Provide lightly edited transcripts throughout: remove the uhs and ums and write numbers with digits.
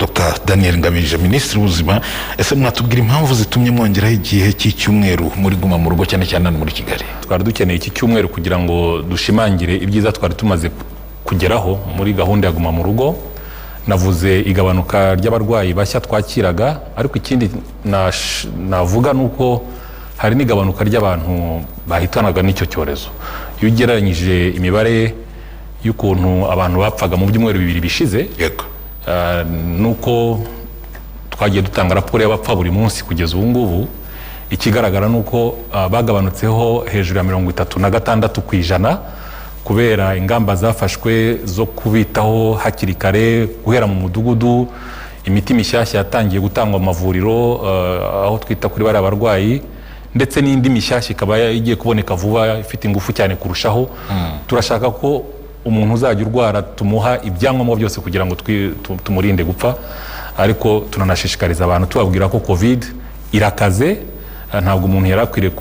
Dr Daniel Ngamije, Minisitiri w'Ubuzima, ese mwatubwira impamvu zitumye mwongeraho igihe cy'icyumweru muri Guma mu Rugo, cyane cyane hano muri Kigali? Twari dukeneye iki cyumweru kugira ngo dushimangire ibyiza twari tumaze kugeraho muri gahunda ya Guma mu Rugo. Navuze igabanuka ry'abarwayi bashya twakiraga, ariko ikindi navuga ni uko hari n'igabanuka ry'abantu bahitanaga n'icyo cyorezo. Iyo ugereranyije imibare y'ukuntu abantu bapfaga mu byumweru 2 bishize nuko twagiye dutanga raporo y'abapfa buri munsi kugeza ubu ngubu, ikigaragara ni uko bagabanutseho hejuru ya 36% kubera ingamba zafashwe zo kubitaho hakiri kare guhera mu mudugudu, imiti mishyashya yatangiye gutangwa mu mavuriro aho twita kuri bariya barwayi, ndetse n'indi mishyashya ikaba igiye kuboneka vuba ifite ingufu cyane kurushaho. Turashaka ko umuntu uzajya urwara tumuha ibyangombwa byose kugira ngo tumurinde gupfa, ariko tunanashishikariza abantu tubabwira ko COVID irakaze, ntabwo umuntu yari akwiriye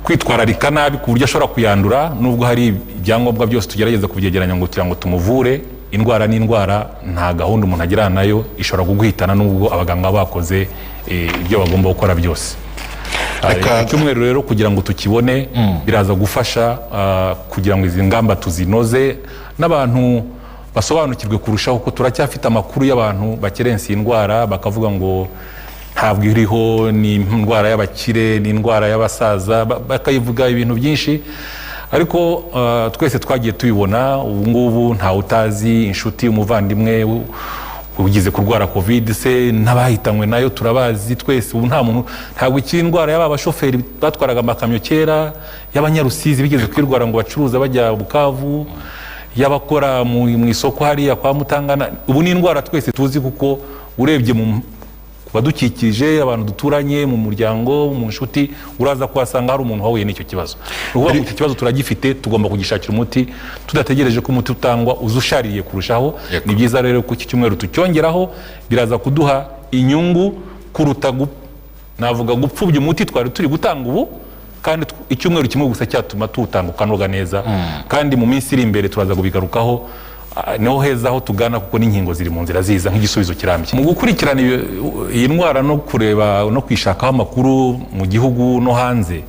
kwitwararika nabi ku buryo ashobora kuyandura. Nubwo hari ibyangombwa byose tugerageza kubyegeranya ngo kugira ngo tumuvure, indwara n'indwara nta gahunda umuntu agirana nayo, ishobora kuguhitana nubwo abaganga bakoze ibyo bagomba gukora byose. Icyumweru rero kugira ngo tukibone biraza gufasha kugira ngo izi ngamba tuzinoze n'abantu basobanukirwe kurushaho, ko turacyafite amakuru y'abantu bakerensa iyi ndwara, bakavuga ngo ntabwo iriho, ni indwara y'abakire, ni indwara y'abasaza, bakayivuga ibintu byinshi. Ariko twese twagiye tubibona, ubu ngubu ntawe utazi inshuti, umuvandimwe ugize kurwara COVID se, n'abahitanywe nayo turabazi twese. Ubu nta muntu, ntabwo ikiri indwara y'aba bashoferi batwaraga amakamyo kera, y'Abanyarusizi bigeze kwirwara ngo bacuruza bajya Bukavu, y'abakora mu isoko hariya kwa Mutangana. Ubu ni indwara twese tuzi, kuko urebye mu badukikije, abantu duturanye, mu muryango, mu nshuti, uraza kuhasanga hari umuntu wahuye n'icyo kibazo. Ni ukuvuga ngo icyo kibazo turagifite, tugomba kugishakira umuti tudategereje ko umuti utangwa uza ushaririye kurushaho. Ni byiza rero ko iki cyumweru tucyongeraho, biraza kuduha inyungu kuruta navuga gupfubya umuti twari turi gutanga ubu, kandi icyumweru kimwe gusa cyatuma tuwutanga ukanoga neza. Kandi mu minsi iri imbere turaza kubigarukaho, niho heza aho tugana, kuko n'inkingo ziri mu nzira ziza nk'igisubizo kirambye mu gukurikirana iyi ndwara no kureba no kwishakaho amakuru mu gihugu no hanze.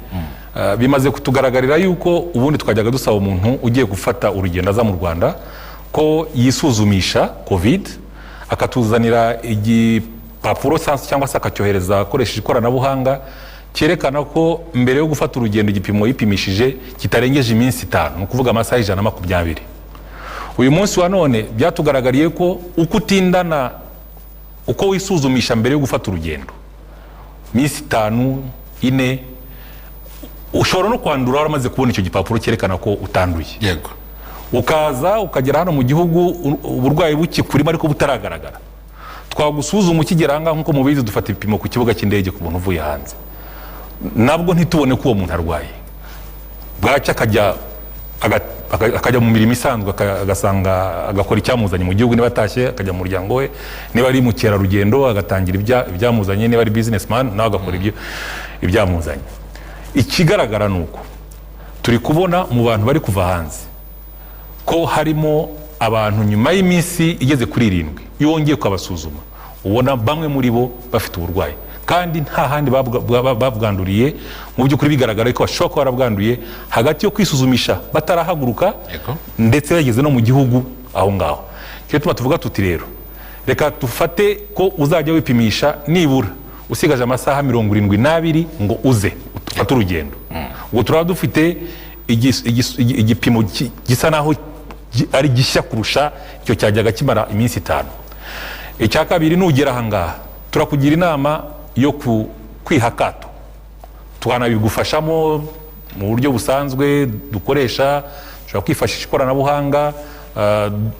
Bimaze kutugaragarira yuko ubundi twajyaga dusaba umuntu ugiye gufata urugendo aza mu Rwanda ko yisuzumisha COVID, akatuzanira igipapuro cyangwa se akacyohereza akoresheje ikoranabuhanga cyerekana ko mbere yo gufata urugendo igipimo yipimishije kitarengeje iminsi 5, ni ukuvuga amasaha 120. Uyu munsi wa none byatugaragariye ko uko utindana, uko wisuzumisha mbere yo gufata urugendo minsi 5, 4, ushobora no kwandura waramaze kubona icyo gipapuro cyerekana ko utanduye, ukaza ukagera hano mu gihugu uburwayi bukikurimo ariko butaragaragara. Twagusuzuma ukigera ahangaha, nk'uko mubizi dufata ibipimo ku kibuga cy'indege ku muntu uvuye hanze, nabwo ntitubone ko uwo muntu arwaye. Bwacya akajya mu mirimo isanzwe, agasanga agakora icyamuzanye mu gihugu, niba atashye akajya mu muryango we, niba ari mukerarugendo agatangira ibyamuzanye, niba ari businessman nawe agakora ibyamuzanye. Ikigaragara ni uko turi kubona mu bantu bari kuva hanze ko harimo abantu nyuma y'iminsi igeze kuri 7, iyo wongeye ukabasuzuma ubona bamwe muri bo bafite uburwayi kandi nta handi babwanduriye. Mu by'ukuri bigaragara ko bashobora kuba barabwanduye hagati yo kwisuzumisha batarahaguruka ndetse bageze no mu gihugu aho ngaho. Icyo gituma tuvuga tuti rero reka dufate ko uzajya wipimisha nibura usigaje amasaha 72 ngo uze ufate urugendo. Ubwo turaba dufite igipimo gisa naho ari gishya kurusha icyo cyajyaga kimara iminsi 5. Icya kabiri, nugera aha ngaha turakugira inama yo kwiha akato, tukanabigufashamo mu buryo busanzwe dukoresha. Dushobora kwifashisha ikoranabuhanga,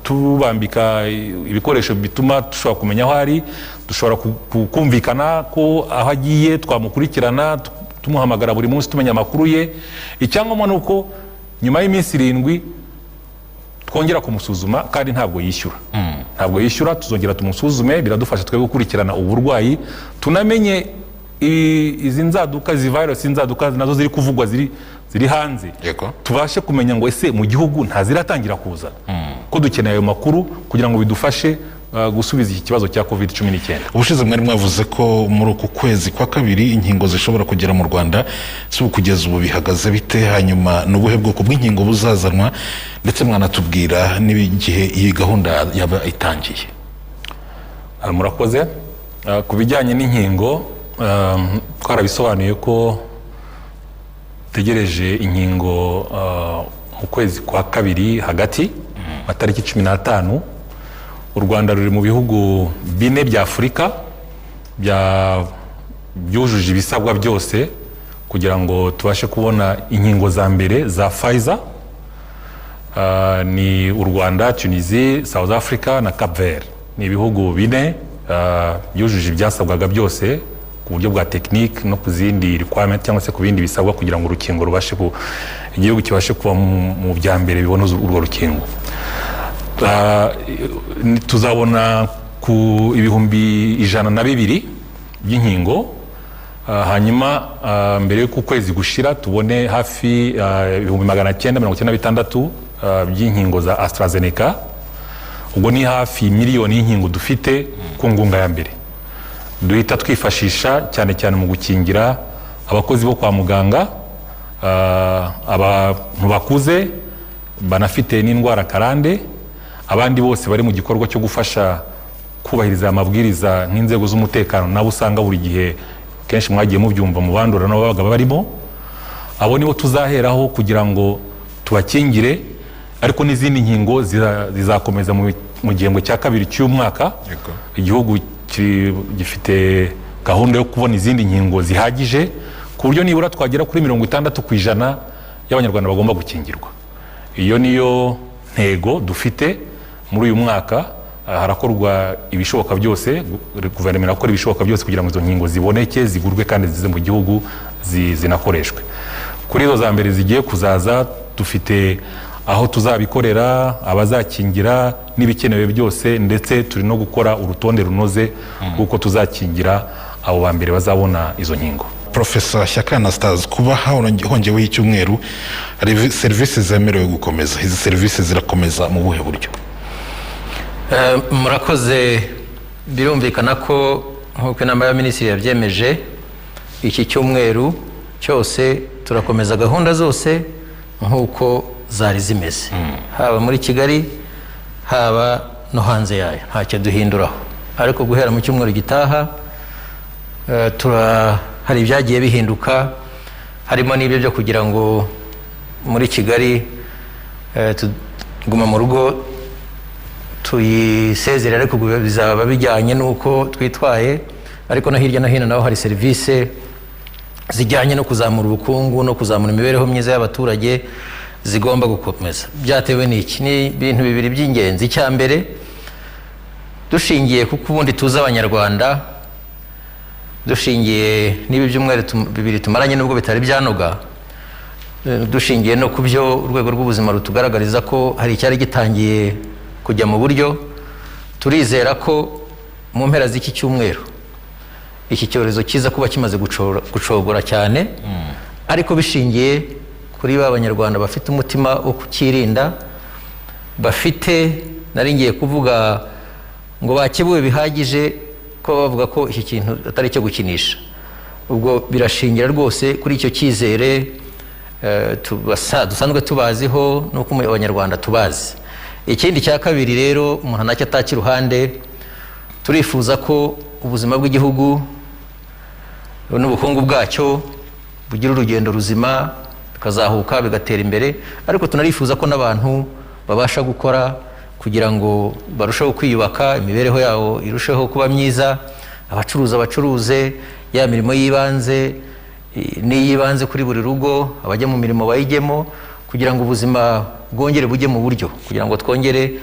tubambika ibikoresho bituma dushobora kumenya aho ari, dushobora kumvikana ko aho agiye twamukurikirana, tumuhamagara buri munsi tumenya amakuru ye. Icyangombwa ni uko nyuma y'iminsi 7 twongera kumusuzuma, kandi ntabwo yishyura, ntabwo yishyura. Tuzongera tumusuzume, biradufasha twe gukurikirana uburwayi, tunamenye izi nzaduka, izi virusi nzaduka nazo ziri kuvugwa ziri hanze, tubashe kumenya ngo ese mu gihugu ntaziratangira kuza. Kuko dukeneye ayo makuru kugira ngo bidufashe gusubiza iki kibazo cya COVID-19. Ubushize mwari mwavuze ko muri uku kwezi kwa kabiri inkingo zishobora kugera mu Rwanda. Si ubu, kugeza ubu bihagaze bite? Hanyuma ni ubuhe bwoko bw'inkingo buzazanwa? Ndetse mwanatubwira n'igihe iyi gahunda yaba itangiye. Murakoze. Ku bijyanye n'inkingo, twarabisobanuye ko dutegereje inkingo mu kwezi kwa kabiri hagati, matariki 15. U Rwanda ruri mu bihugu bine bya Afurika byujuje ibisabwa byose kugira ngo tubashe kubona inkingo za mbere za Pfizer. Ni u Rwanda, Tunisie, South Africa na Cap Vert. Ni ibihugu bine byujuje ibyasabwaga byose ku buryo bwa tekinike no ku zindi requirement, cyangwa se ku bindi bisabwa kugira ngo urukingo rubashe ku igihugu kibashe kuba mu bya mbere bibona urwo rukingo. Tuzabona ku 102,000 by'inkingo. Hanyuma mbere y'uko ukwezi gushira tubone hafi 996,000 by'inkingo za AstraZeneca. Ubwo ni hafi miliyoni y'inkingo dufite ku ngunga ya mbere duhita twifashisha cyane cyane mu gukingira abakozi bo kwa muganga, abantu bakuze banafite n'indwara karande, abandi bose bari mu gikorwa cyo gufasha kubahiriza amabwiriza nk'inzego z'umutekano, nabo usanga buri gihe kenshi mwagiye mubyumva mu bandura nabo babaga barimo. Abo nibo tuzaheraho kugira ngo tubakingire, ariko n'izindi nkingo zizakomeza mu gihembwe cya kabiri cy'umwaka. Igihugu gifite gahunda yo kubona izindi nkingo zihagije ku buryo nibura twagera kuri 60% y'Abanyarwanda bagomba gukingirwa. Iyo niyo ntego dufite muri uyu mwaka. Harakorwa ibishoboka byose, guverinoma irakora ibishoboka byose kugira ngo izo nkingo ziboneke, zigurwe kandi zize mu gihugu, zinakoreshwe. Kuri izo za mbere zigiye kuzaza, dufite aho tuzabikorera, abazakingira n'ibikenewe byose, ndetse turi no gukora urutonde runoze rw'uko tuzakingira abo ba mbere bazabona izo nkingo. Profesa Shyaka Anastase, kuba hongeweho icyumweru, hari serivisi zemerewe gukomeza. Izi serivisi zirakomeza mu buhe buryo? Murakoze. Birumvikana ko nk'uko inama y'abaminisitiri yabyemeje, iki cyumweru cyose turakomeza gahunda zose nk'uko zari zimeze, haba muri Kigali, haba no hanze yayo, ntacyo duhinduraho. Ariko guhera mu cyumweru gitaha hari ibyagiye bihinduka, harimo n'ibyo byo kugira ngo muri Kigali tuguma mu rugo tuyisezere, ariko bizaba bijyanye n'uko twitwaye. Ariko no hirya no hino naho hari serivisi zijyanye no kuzamura ubukungu no kuzamura imibereho myiza y'abaturage zigomba gukomeza. Byatewe n'iki? Ni ibintu bibiri by'ingenzi. Icya mbere, dushingiye kuko ubundi tuzi Abanyarwanda, dushingiye n'ibi byumweru 2 tumaranye, nubwo bitari byanoga, dushingiye no ku byo urwego rw'ubuzima rutugaragariza ko hari icyari gitangiye kujya mu buryo, turizera ko mu mpera z'iki cyumweru iki cyorezo kiza kuba kimaze gucogora cyane, ariko bishingiye kuri ba Banyarwanda bafite umutima wo kucyirinda, bafite, nari ngiye kuvuga ngo bakebuwe bihagije, ko bavuga ko iki kintu atari icyo gukinisha. Ubwo birashingira rwose kuri icyo cyizere dusanzwe tubaziho n'uko Abanyarwanda tubazi. Ikindi cya kabiri rero umuntu nacyo ataka iruhande, turifuza ko ubuzima bw'igihugu n'ubukungu bwacyo bugira urugendo ruzima, bikazahuka, bigatera imbere, ariko tunarifuza ko n'abantu babasha gukora kugira ngo barusheho kwiyubaka, imibereho yabo irusheho kuba myiza, abacuruza bacuruze ya mirimo y'ibanze n'iy'ibanze kuri buri rugo, abajya mu mirimo bayijyemo, kugira ngo ubuzima bwongere bujye mu buryo, kugira ngo twongere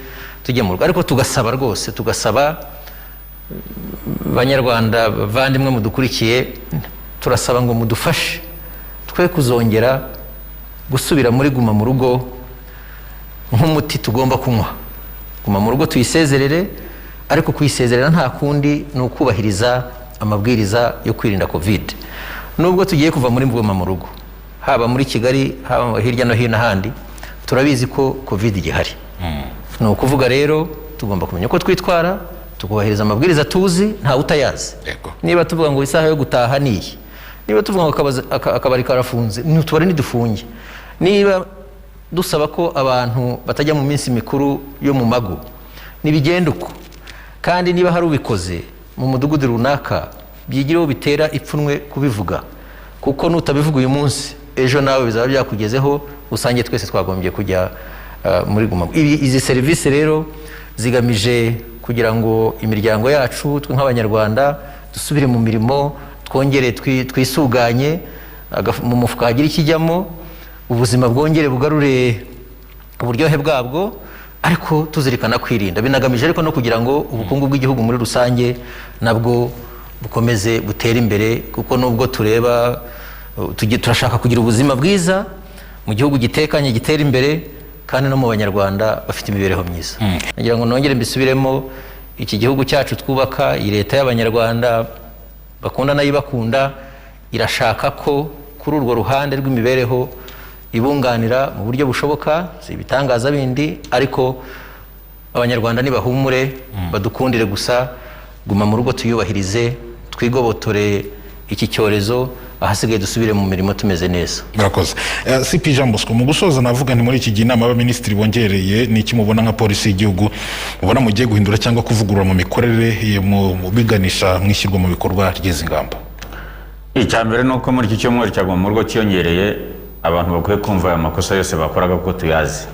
tujye mu rugo. Ariko tugasaba rwose, tugasaba Banyarwanda bavandimwe mudukurikiye, turasaba ngo mudufashe twe kuzongera gusubira muri guma mu rugo nk'umuti tugomba kunywa. Guma mu rugo tuyisezerere, ariko kuyisezerera nta kundi ni ukubahiriza amabwiriza yo kwirinda COVID. Nubwo tugiye kuva muri guma mu rugo, haba muri Kigali, haba hirya no hino ahandi, turabizi ko COVID igihari. Ni ukuvuga rero tugomba kumenya uko twitwara, tukubahiriza amabwiriza tuzi, ntawe utayazi. Niba tuvuga ngo isaha yo gutaha ni iyi, niba tuvuga ngo akabari karafunze, ntutubari ntidufunge, niba dusaba ko abantu batajya mu minsi mikuru yo mu mago, ntibigende uko. Kandi niba hari ubikoze mu mudugudu runaka, byigireho bitera ipfunwe kubivuga, kuko nutabivuga uyu munsi, ejo nawe bizaba byakugezeho, usange twese twagombye kujya muri guma. Izi serivisi rero zigamije kugira ngo imiryango yacu, twe nk'Abanyarwanda, dusubire mu mirimo, twongere twisuganye, mu mufuka hagire ikijyamo, ubuzima bwongere bugarure uburyohe bwabwo, ariko tuzirikana kwirinda. Binagamije ariko no kugira ngo ubukungu bw'igihugu muri rusange nabwo bukomeze butere imbere, kuko nubwo tureba turashaka kugira ubuzima bwiza mu gihugu gitekanye, gitera imbere, kandi no mu Banyarwanda bafite imibereho myiza. Nagira ngo nongere mbisubiremo: iki gihugu cyacu twubaka, iyi leta y'Abanyarwanda bakunda n'ayibakunda, irashaka ko kuri urwo ruhande rw'imibereho ibunganira mu buryo bushoboka. Si ibitangaza bindi, ariko Abanyarwanda nibahumure, badukundire gusa guma mu rugo tuyubahirize, twigobotore iki cyorezo, ahasigaye dusubire mu mirimo tumeze neza. Murakoze. CP Jean Bosco, mu gusoza navuga nti muri iki gihe inama y'abaminisitiri bongereye, ni iki mubona nka polisi y'igihugu mubona mugiye guhindura cyangwa kuvugurura mu mikorere biganisha mu ishyirwa mu bikorwa ry'izi ngamba? Icya mbere ni uko muri iki cyumweru cya guma mu rugo cyiyongereye, abantu bakwiye kumva aya makosa yose bakoraga kuko tuyazi,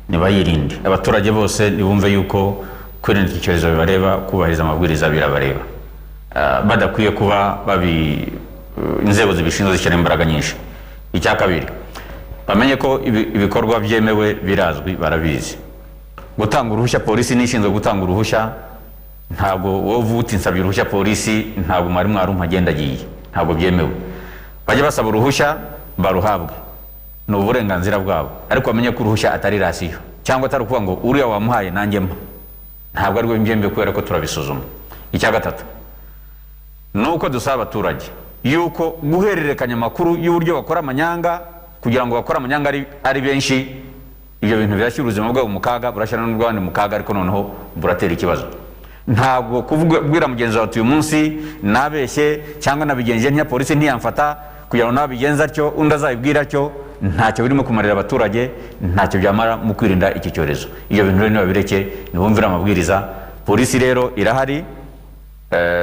ntibayirinde. Abaturage bose ntibumve yuko kwirinda iki cyorezo bibareba, kubahiriza amabwiriza birabareba. Badakwiye kuba babi inzego zibishinzwe zishyira imbaraga nyinshi. Icya kabiri, bamenye ko ibikorwa byemewe birazwi, barabizi. Gutanga uruhushya, polisi nishinzwe gutanga uruhushya. Ntabwo wowe uvuga uti nsabye uruhushya polisi, ntabwo mwari mwarumpa, agenda agiye, ntabwo byemewe. Bajye basaba uruhushya baruhabwe, ni uburenganzira bwabo, ariko bamenye ko uruhushya atari ration, cyangwa atari ukuvuga ngo uriya wamuhaye nanjye mpa, ntabwo aribwo byemewe, kubera ko turabisuzuma. Icya gatatu ni uko dusaba abaturage yuko guhererekanya amakuru y'uburyo bakora amanyanga, kugira ngo bakore amanyanga ari benshi, ibyo bintu birashyira ubuzima bwabo mu kaga, burashyira n'ubw'abandi mu kaga, ariko noneho buratera ikibazo. Ntabwo kubwira mugenzi wawe uyu munsi nabeshye cyangwa nabigenje ntiya, polisi ntiyamfata, kugira ngo nawe abigenze atyo, undi azabibwira atyo, ntacyo birimo kumarira abaturage, ntacyo byamara mu kwirinda iki cyorezo. Ibyo bintu rero nibabireke, nibumvire amabwiriza. Polisi rero irahari.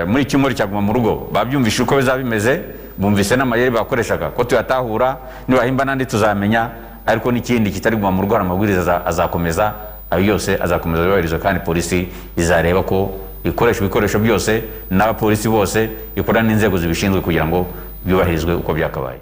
Muri iki cyumweru cyaguma mu rugo babyumvise uko bizaba bimeze, bumvise n'amayeri bakoreshaga ko tuyatahura, nibahimba n'andi tuzamenya. Ariko n'ikindi kitari guma mu rugo, hari amabwiriza azakomeza, ayo yose azakomeza yubahirizwa, kandi polisi izareba ko ikoresha ibikoresho byose n'abapolisi bose, ikorana n'inzego zibishinzwe kugira ngo byubahirizwe uko byakabaye.